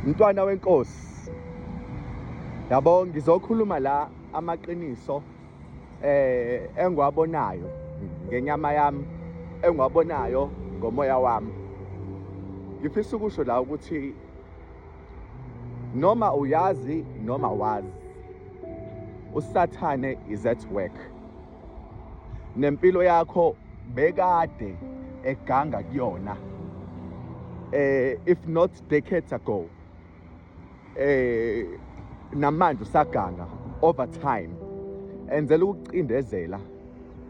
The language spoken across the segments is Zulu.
Mntwana wenkosi, yabo, ngizokhuluma la amaqiniso engiwabonayo ngenyama yami, engiwabonayo ngomoya wami. Ngifisa ukusho la ukuthi noma uyazi noma wazi, uSathane is at work. Nempilo yakho bekade eganga kuyona, if not decades ago, namanje usaganga over time, enzela ukucindezela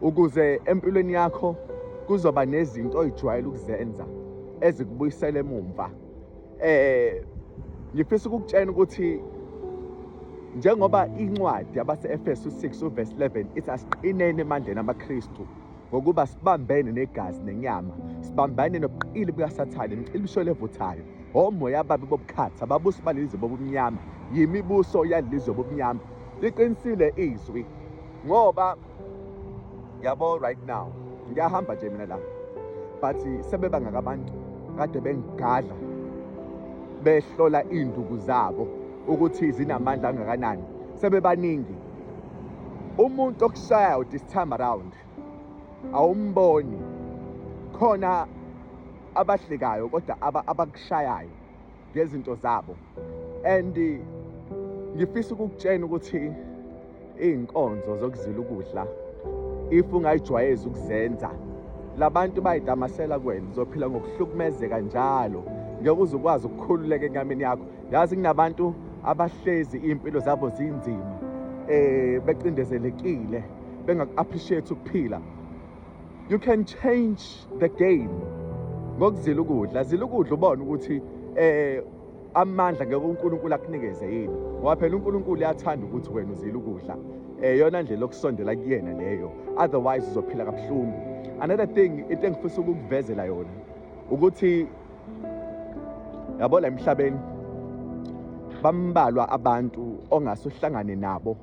ukuze empilweni yakho kuzoba nezinto oyijwayele ukuzenza ezikubuyisela emumva. Ngifisa ukukutshela ukuthi njengoba incwadi yabase-Efesu 6 uverse 11 ithi asiqineni emandleni amaKristu, ngokuba sibambene negazi nenyama, sibambane nobuqili bukaSathane, imicibisholo evuthayo, omoya ababi bobukhathi, ababusi balelizwe bobumnyama, yimibuso yalelizwe bobumnyama. Liqinisile izwi, ngoba yabo right now ngiyahamba nje mina la, but sebebangaka abantu kade bengigadla behlola iy'nduku zabo ukuthi zinamandla angakanani, sebebaningi. Umuntu okushayayo this time around awumboni, khona abahlekayo kodwa abakushayayo ngezinto zabo. And ngifisa ukukutshela ukuthi iy'nkonzo zokuzila ukudla, if ungayijwayezi ukuzenza, labantu bayitamasela kuwena, uzophila ngokuhlukumezeka njalo, ngeke uze ukwazi ukukhululeka enyameni yakho. Yazi kunabantu abahlezi iy'mpilo zabo zinzima, becindezelekile, bengaku-appreciate ukuphila. You can change the game ngokuzila ukudla. Zila ukudla ubone ukuthi amandla ngeke uNkulunkulu akunikeze yini, ngoba phela uNkulunkulu uyathanda ukuthi wena uzile ukudla. Yona ndlela yokusondela kuyena leyo, otherwise uzophila kabuhlungu. Another thing, into engifisa ukukuvezela yona ukuthi yabo la emhlabeni bambalwa abantu ongase uhlangane nabo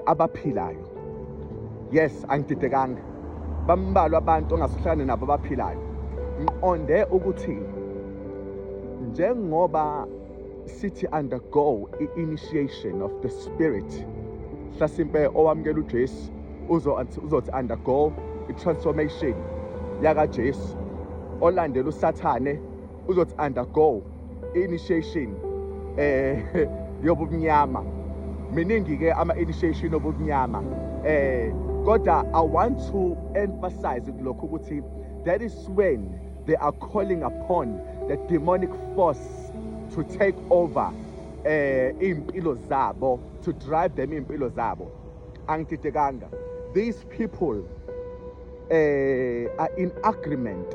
abaphilayo. Yes, angididekanga, bambalwa abantu ongase uhlangane nabo abaphilayo. Ngiqonde ukuthi njengoba sithi undergo i-initiation of the spirit, hlasimpe owamukela uJesu uzothi undergo i-transformation yakaJesu, olandela uSathane uzothi undergo initiation yobumnyama. Miningi ke ama initiation obumnyama, kodwa I want to emphasize kulokho ukuthi that is when they are calling upon the demonic force to take over impilo zabo, to drive them impilo zabo. Angididekanga, these people are in agreement,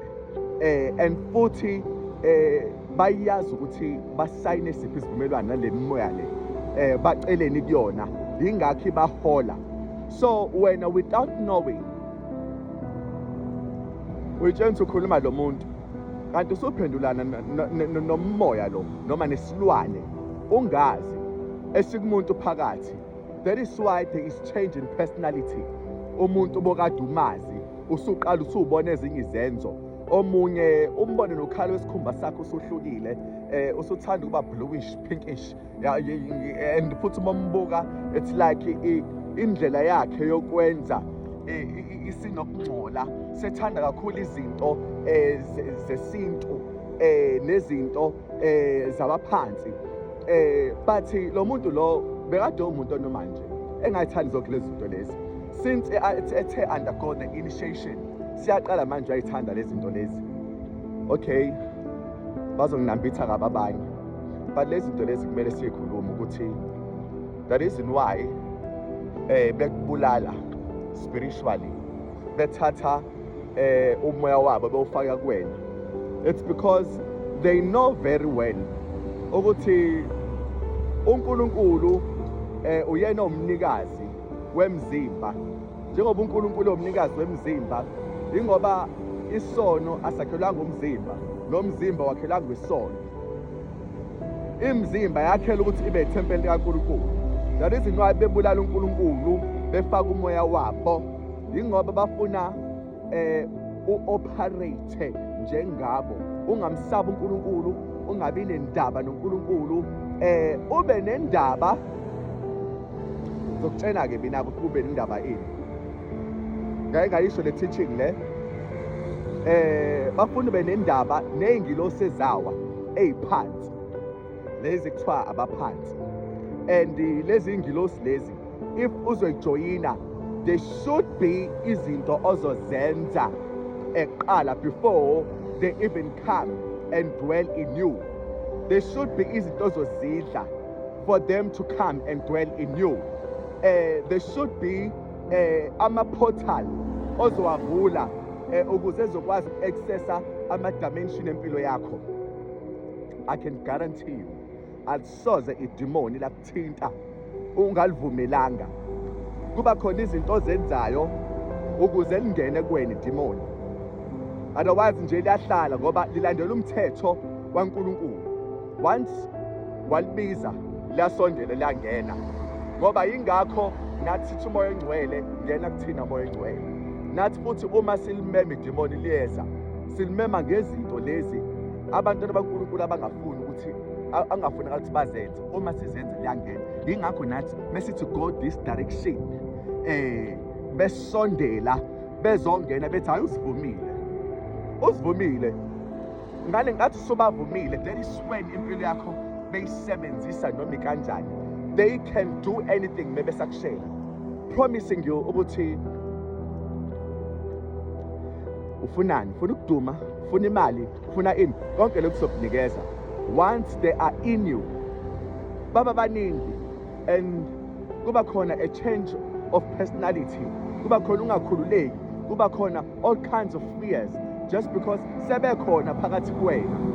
and futhi bayazi ukuthi basayine siphi isivumelwano nale mimoya le, baceleni kuyona, ingakho bahola. So wena without knowing uyitshela ukhuluma lo muntu, kanti usuphendulana nomoya lo noma nesilwane ungazi esikumuntu phakathi. That is why there is change in personality. Umuntu bokade umazi usuqala usubona ezinye izenzo, omunye umbone nokhala wesikhumba sakho usuhlukile, usuthanda ukuba bluish, pinkish, and futhi uma umbuka it's like indlela yakhe yokwenza isinokungcola, sethanda kakhulu izinto zesintu nezinto zabaphansi. But lo muntu lo bekade umuntu onoma nje engayithandi zonke lezi zinto lezi. Since ethe undergo the initiation, siyaqala manje uyayithanda lezi zinto lezi. Okay, bazonginambitha kabi abanye, but lezi zinto lezi kumele siyikhulume ukuthi the reason why bekubulala spiritually, bethatha umoya wabo bewufaka kuwena, it's because they know very well ukuthi uNkulunkulu uyena umnikazi wemzimba. Njengoba uNkulunkulu umnikazi wemzimba, ingoba isono asakhelwanga umzimba, nomzimba wakhelwanga isono. Imizimba yakhela ukuthi ibe ithempeli likaNkulunkulu. The reason why bebulala uNkulunkulu befaka umoya wabo, ingoba bafuna uoperate njengabo. Ungamsaba uNkulunkulu, Ungabi nendaba noNkulunkulu, ube nendaba. Ngizokutshela ke mina ukuthi kube nendaba ini. Ngake ngayisho le teaching le. Bafuna ube nendaba nezingilosi ezawa eziphansi. Lezi kuthiwa abaphansi. And lezi ingilosi lezi, if uzoyijoyina, there should be izinto ozozenza eqala before they even come and dwell in you. There should be izinto ozozidla for them to come and dwell in you. There should be ama-portal ozowavula ukuze ezokwazi uku-accessa ama-dimension empilo yakho. I can guarantee you, alisoze idimoni lakuthinta ungalivumelanga. Kuba khona izinto ozenzayo ukuze lingene kuwena idimoni, otherwise nje liyahlala ngoba lilandela umthetho waNkulunkulu. Once walibiza, liyasondela, liyangena, ngoba yingakho nathi sithi uMoya oNgcwele ngena kuthina. Moya oNgcwele, nathi futhi uma silimema idimoni liyeza. Silimema ngezinto lezi abantwana baNkulunkulu abangafuni ukuthi angafunakala ukuthi bazenze. Uma sizenze, liyangena. Yingakho nathi mesithi go this direction, besondela bezongena, bethi hayi, usivumile, usivumile. Ngale ngathi usubavumile, that is when impilo yakho beyisebenzisa noma ikanjani. They can do anything mebesakushela, promising you ukuthi ufunani, ufuna ukuduma, ufuna imali, ufuna ini, konke lokhu sokunikeza once they are in you. Baba baningi and kuba khona a change of personality, kuba khona ungakhululeki, kuba khona all kinds of fears just because sebekhona phakathi kuwena.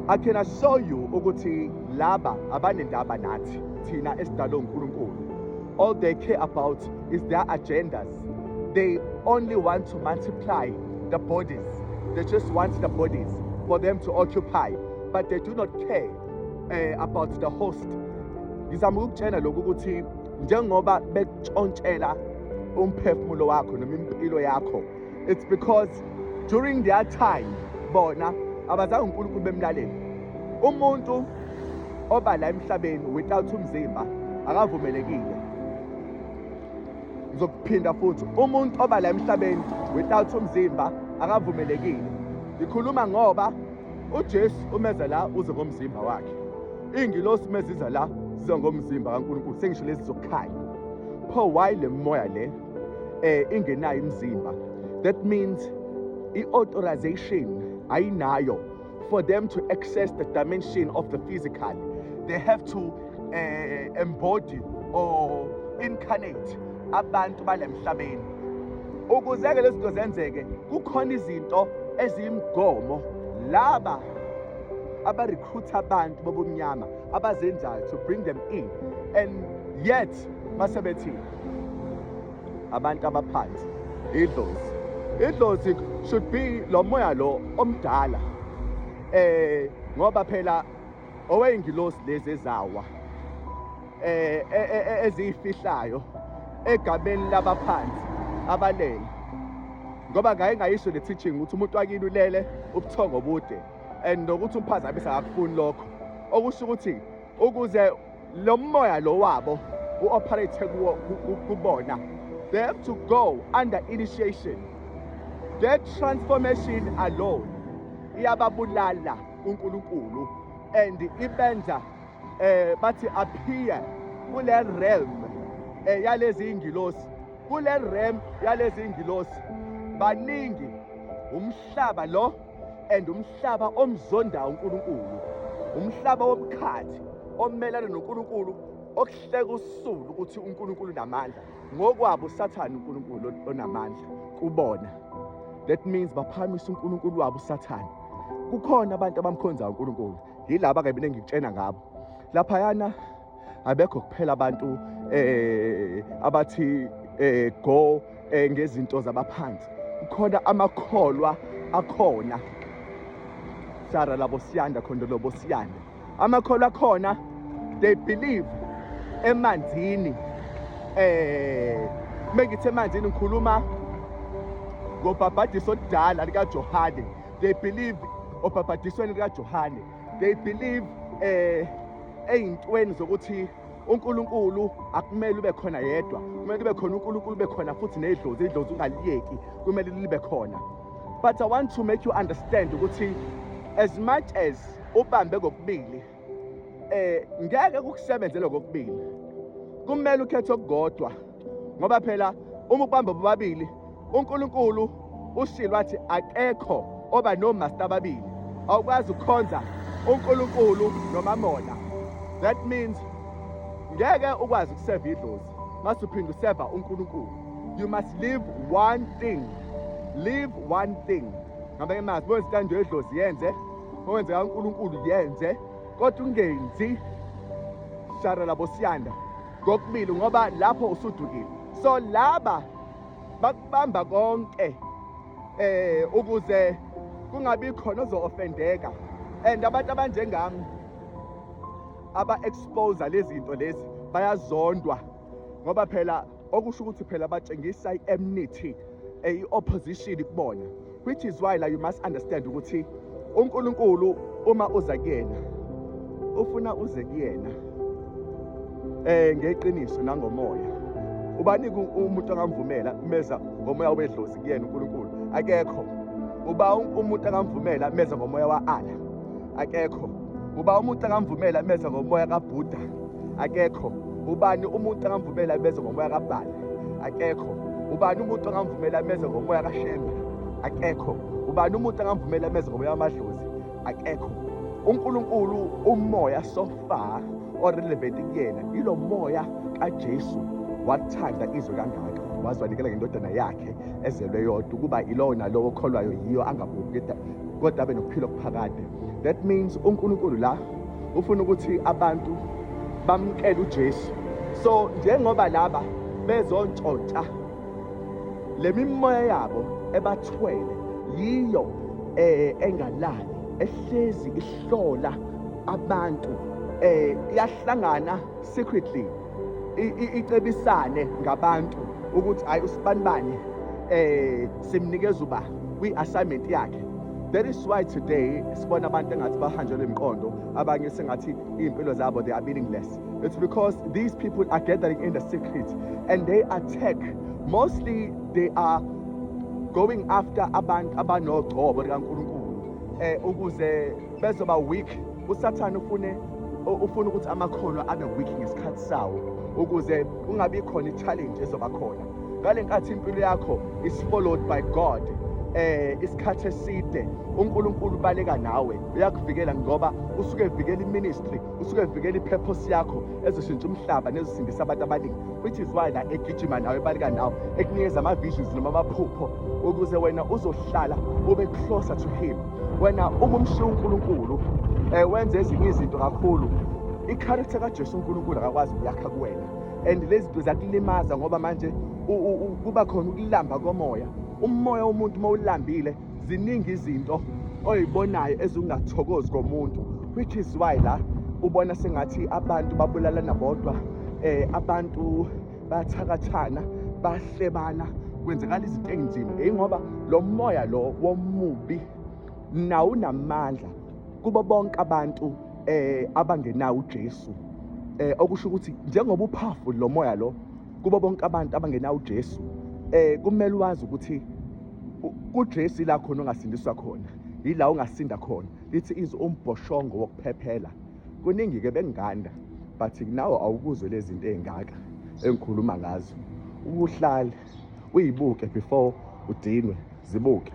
I can assure you ukuthi laba abanendaba nathi thina esidalwe uNkulunkulu. All they care about is their agendas. They only want to multiply the bodies. They just want the bodies for them to occupy, but they do not care about the host. Ngizama ukukutshela lokhu ukuthi njengoba bekutshontshela umphefumulo wakho noma impilo yakho, it's because during their time bona abazange uNkulunkulu bemlalele. Umuntu oba la emhlabeni without umzimba akavumelekile. Ngizokuphinda futhi, umuntu oba la emhlabeni without umzimba akavumelekile. Ngikhuluma ngoba uJesu umeza la uze ngomzimba wakhe, iy'ngilosi meziza la ziza ngomzimba kaNkulunkulu, sengisho lezi zokukhanya. Pho why le moya le ingenayo imizimba? That means i-authorization ayinayo for them to access the dimension of the physical. They have to embody or incarnate abantu bale mhlabeni. Ukuze-ke lezi zinto zenzeke, kukhona izinto eziyimigomo laba aba-recruit abantu bobumnyama abazenzayo to bring them in. And yet mase bethi abantu abaphansi, idlozi, idlozi should be lo moya lo omdala, ngoba phela oweyingilosi lezi ezawa eziyifihlayo egameni labaphansi abalele, ngoba ngake ngayisho le teaching ukuthi umuntu wakini ulele ubuthongo obude and nokuthi umphazamisa akakufuni lokho. Okusho ukuthi ukuze lo moya lo wabo u-operate kuwo kubona, they have to go under initiation. That transformation alone iyababulala uNkulunkulu and ibenza bathi appear kule realm yalezi ingilosi. Kule realm yalezi ingilosi baningi, umhlaba lo and umhlaba omzondayo uNkulunkulu, umhlaba womkhathi omelana noNkulunkulu, okuhleka usulu ukuthi uNkulunkulu unamandla. Ngokwabo uSathane uNkulunkulu onamandla kubona. That means baphakamisa uNkulunkulu wabo uSathane. Kukhona abantu abamkhonzayo uNkulunkulu, yilaba ke mina engikutshena ngabo laphayana. Abekho kuphela abantu abathi go ngezinto zabaphansi. Kukhona amakholwa akhona, Sara labo siyanda khona lobo siyanda, amakholwa akhona, they believe emanzini. Mengithi emanzini, ngikhuluma ngobhabhadiso oludala likaJohane. They believe obhabhadisweni likaJohane. They believe ey'ntweni zokuthi uNkulunkulu akumele ube khona yedwa, kumele ube khona uNkulunkulu, ube khona futhi nedlozi, idlozi ungaliyeki, kumele libe khona. But I want to make you understand ukuthi as much as ubambe kokubili, ngeke kukusebenzele kokubili. Kumele ukhethe okukodwa, ngoba phela uma ubamba bobabili, uNkulunkulu ushilo wathi akekho oba nomaster ababili. Awukwazi ukukhonza uNkulunkulu nomamona. That means ngeke ukwazi ukuseva idlozi mase uphinde useva uNkulunkulu. You must leave one thing, leave one thing. Ngamanye amazwi, wenza intando yedlozi yenze, wenze kaNkulunkulu yenze, kodwa ungenzi shara labo siyanda kokubili, ngoba lapho usudukile. So laba bakubamba konke ukuze kungabi khona ozo-offendeka. And abantu abanjengami aba-expose lezi zinto lezi bayazondwa, ngoba phela okusho ukuthi phela batshengisa i-enmity, i-opposition kubona, which is why la you must understand ukuthi uNkulunkulu uma uza kuyena ufuna uze kuyena ngeqiniso nangomoya. Ubanika umuntu angamvumela meza ngomoya wedlozi kuyena uNkulunkulu? Akekho. Uba umuntu angamvumela meza ngomoya wa-Allah? Akekho. Uba umuntu angamvumela meza ngomoya kaBuddha? Akekho. Ubani umuntu angamvumela meza ngomoya kaBhali? Akekho. Ubani umuntu angamvumela meza ngomoya kaShembe? Akekho. Ubani umuntu angamvumela meza ngomoya wamadlozi? Akekho. UNkulunkulu umoya so far orelevant kuyena ilo moya kaJesu. Wathanda izwe kangaka waze wanikela ngendodana yakhe ezelwe yodwa, ukuba ilowo nalowo okholwayo yiyo angabhubhi kodwa abe nokuphila okuphakade. That means uNkulunkulu la ufuna ukuthi abantu bamkele uJesu. So njengoba laba bezontshontsha le mimoya yabo ebathwele, yiyo engalali, ehlezi ihlola abantu, iyahlangana secretly, icebisane ngabantu ukuthi hayi, usibanibani simnikeza uba kwi-assignment yakhe. That is why today sibona abantu engathi bahanjelwe imiqondo, abanye sengathi iy'mpilo zabo, they are meaningless. It's because these people are gathering in the secret and they attack. Mostly they are going after abantu abanogcobo likaNkulunkulu ukuze bezoba weak. USathane ufuna ukuthi amakholwa abe weak ngesikhathi sawo, ukuze kungabi khona i-challenge ezoba khona ngale nkathi impilo yakho is followed by God isikhathi eside. uNkulunkulu ubaleka nawe, uyakuvikela, ngoba usuke evikela iministry, usuke evikela ipurpose yakho ezoshintsha umhlaba nezosindisa abantu abaningi, which is why la egijima nawe, ebaleka nawe, ekunikeza ama-visions noma amaphupho ukuze wena uzohlala ube closer to him. Wena uma umshiya uNkulunkulu, wenze ezinye izinto kakhulu, i-character kaJesu uNkulunkulu akakwazi ukuyakha kuwena, and lezi zinto ziyakulimaza, ngoba manje kuba khona ukulamba komoya. Umoya womuntu uma ulambile, ziningi izinto oyibonayo ezingathokozi komuntu, which is why la ubona sengathi abantu babulalana bodwa, abantu bayathakathana, bahlebana, kwenzekala izinto ey'nzima, yingoba lo moya lo womubi nawo unamandla kubo bonke abantu abangenawo uJesu. Okusho ukuthi njengoba upowerful lo moya lo kubo bonke abantu abangenawo uJesu, kumele wazi ukuthi kuJesu ila khona ongasindiswa khona, yila ungasinda khona. Lithi izwi umbhoshongo wokuphephela. Kuningi ke benganda, but nawe awukuzwe lezi zinto ey'ngaka engikhuluma ngazo. Ukuhlale uyibuke before udinwe, zibuke.